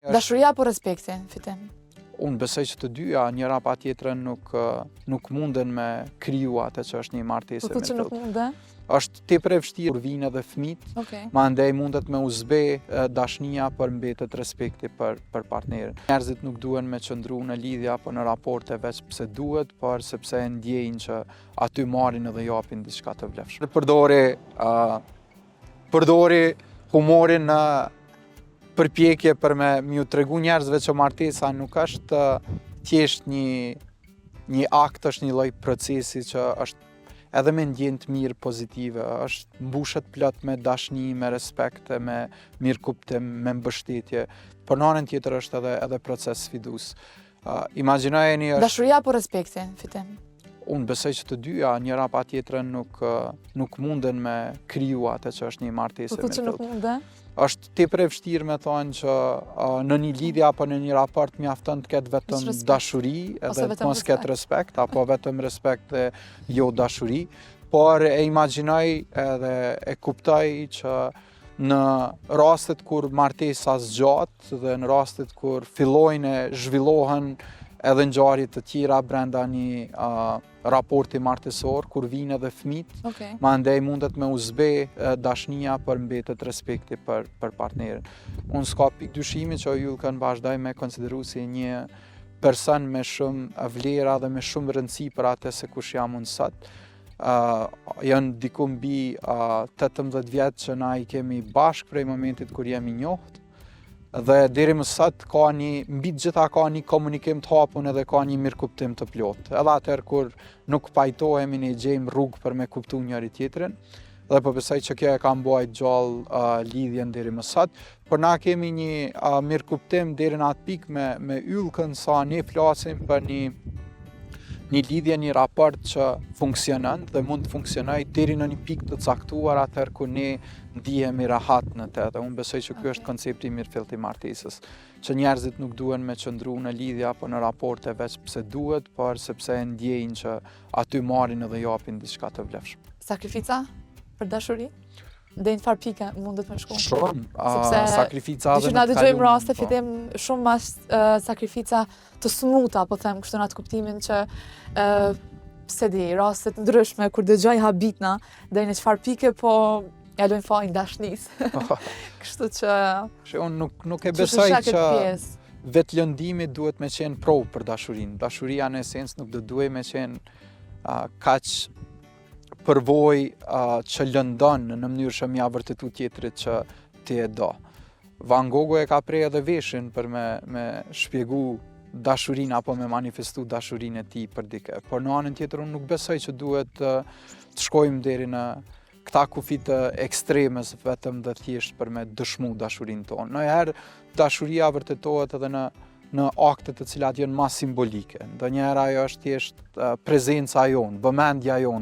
Dashuria apo respekti, Fitim? Unë besoj që të dyja, njëra pa tjetrën nuk, nuk munden me kriju atë që është një martesë Po që nuk munden? Është tepër e vështirë kur vijnë edhe fëmijët. Okay. Mandej mundet me u zbe dashnia por mbetet respekti për për partnerin. Njerëzit nuk duhen me qëndru në lidhje apo në raporte veç pse duhet, por sepse e ndjejnë që aty marrin edhe japin diçka të vlefshme. Përdori uh, përdori humorin në përpjekje për me m'ju tregu njerëzve që martesa nuk është thjesht një një akt, është një lloj procesi që është edhe me ndjenjë të mirë pozitive, është mbushet plot me dashni, me respekt, me mirëkuptim, me mbështetje, por në anën tjetër është edhe edhe proces sfidues. Uh, imagjinojeni është Dashuria apo respekti, Fitim? Unë besoj që të dyja, njëra pa tjetrën nuk nuk munden me kriju atë që është një martesë Po që nuk munden? Është tepër e vështirë me thonë që uh, në një lidhje apo në një raport mjafton të ketë vetëm dashuri edhe të mos ketë respekt apo vetëm respekt dhe jo dashuri, por e imagjinoj edhe e kuptoj që në rastet kur martesa zgjat dhe në rastet kur fillojnë e zhvillohen edhe ngjarje të tjera brenda një uh, raporti martesor, kur vijnë edhe fëmijët, okay. mandej mundet me u zbe dashnia por mbetet respekti për, për partnerin. Unë s'ka pikë dyshimi që Yllkën vazhdoj me konsideru si një person me shumë vlera dhe me shumë rëndësi për atë se kush jam unë sot. Uh, janë diku mbi uh, 18 vjet që na i kemi bashkë prej momentit kur jemi njohët dhe deri më sot ka një mbi të gjitha ka një komunikim të hapun edhe ka një mirëkuptim të plotë. Edhe atëherë kur nuk pajtohemi ne gjejmë rrugë për me kuptu njëri tjetrin dhe po besoj që kjo e ka mbajt gjallë uh, lidhjen deri më sot, por na kemi një uh, mirëkuptim deri në atë pikë me me Yllkën sa ne flasim për një një lidhje, një raport që funksionon dhe mund të funksionojë deri në një pikë të caktuar atëherë kur ne ndihemi rahat në të dhe unë besoj që ky është koncepti i mirëfilltë i martesës, që njerëzit nuk duhen me qëndru në lidhje apo në raporte veç pse duhet, por sepse e ndjejnë që aty marrin edhe japin diçka të vlefshme. Sakrifica për dashuri? Deri në çfarë pike mundet me shku. Shumë, sepse sakrifica edhe në të kaluarën. Na dëgjojmë raste, po. Fitim shumë mas uh, sakrifica të smuta, po them kështu në atë kuptimin që uh, s'e di, raste të ndryshme, kur dëgjoj habitna, deri në çfarë pike, po ja lojnë fajin dashnisë. Kështu që... Që unë nuk, nuk e besoj që vetëlëndimi duhet me qenë provë për dashurinë. Dashuria në esencë nuk do duhej me qenë uh, kaq përvojë uh, që lëndon në mënyrë që m'ia vërtetu tjetrit që ti e do. Van Goghu e ka pre edhe veshin për me, me shpjegu dashurinë apo me manifestu dashurinë e tij për dikë. Por në anën tjetër unë nuk besoj që duhet të, të shkojmë deri në këta kufi të ekstremes vetëm dhe thjesht për me dëshmu dashurinë tonë. Ndonjëherë dashuria vërtetohet edhe në në akte të cilat janë ma simbolike. Ndonjëherë ajo është thjesht prezenca jonë, vëmendja jonë.